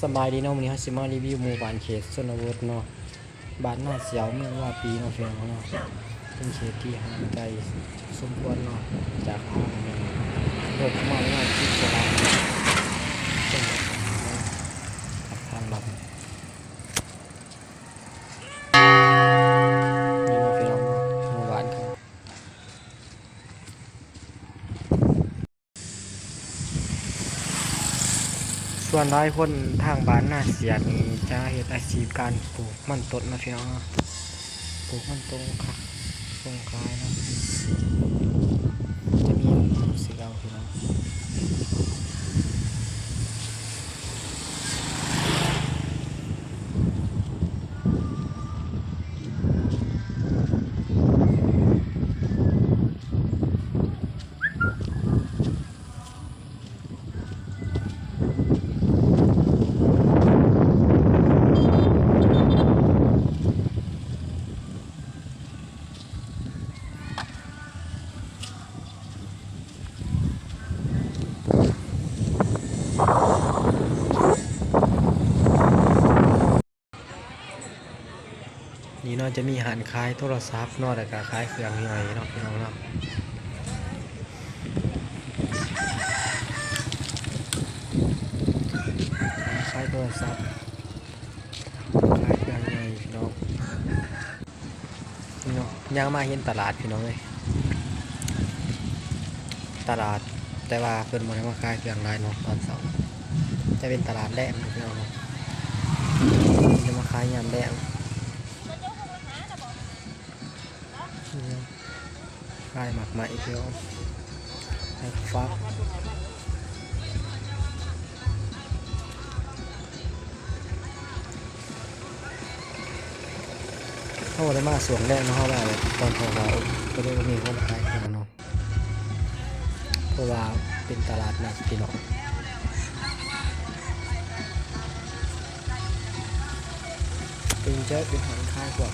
ສະບາຍດີເນາະ, ມື້ນີ້ເຮົາຊິມາຣີວິວໝູ່ບ້ານເຂດຊົນນະບົດເນາະ, ບ້ານນາສຽວ ເມືອງວາປີເນາະ ພີ່ນ້ອງເນາະ. ເປັນເຂດທີ່ຫ່າງໄກສົມຄວນເນາະ ຈາກທາງໂລກປະມານສິບກວ່າຫຼັກ ເຊິ່ງທາງລັດ ນີ້ເນາະ ພີ່ນ້ອງເນາະ, ໝູ່ບ້ານເຂົາ. ສ່ວນຫຼາຍຄົນທາງບ້ານນາສຽດນີ້ຈະເຮັດອາຊີບການປູກມັນຕົ້ນເນາະ ພີ່ນ້ອງເນາະ, ປູກມັນຕົ້ນຂາ- ສົ່ງຂາຍເນາະ, ຈະມີຜູ້ຊື້ເອົາ ພີ່ນ້ອງ. ນີ້ເນາະ ຈະມີຮ້ານຂາຍໂທລະສັບເນາະ ແລ້ວກະຂາຍເຄື່ອງຍ່ອຍເນາະ ພີ່ນ້ອງເນາະ, ຮ້ານຂາຍໂທລະສັບ ຂາຍເຄື່ອງຍ່ອຍເນາະ. ເນາະ ຍ່າງມາເຫັນຕະຫຼາດ ພີ່ນ້ອງເອີຍ, ຕະຫຼາດ ແຕ່ວ່າເພິ່ນບໍ່ໄດ້ມາຂາຍເຄື່ອງຫຼາຍເນາະ ຕອນເຊົ້າ, ຈະເປັນຕະຫຼາດແລງ ພີ່ນ້ອງເນາະ, ເພິ່ນຈະມາຂາຍຍາມແລງ. ຂາຍໝາກໄມ້ ພີ່ນ້ອງ, ໝາກຟັກ. ເຮົາບໍ່ໄດ້ມາຊ່ວງແລງເນາະ, ເຮົາມາແບບຕອນເຊົ້າໆ ກໍເລີຍບໍ່ມີຄົນຂາຍເຄື່ອງເນາະ, ເພາະວ່າເປັນຕະຫຼາດນັດ ພີ່ນ້ອງ. ເປັນເຈົ້າ ເປັນຮ້ານຂາຍພວກ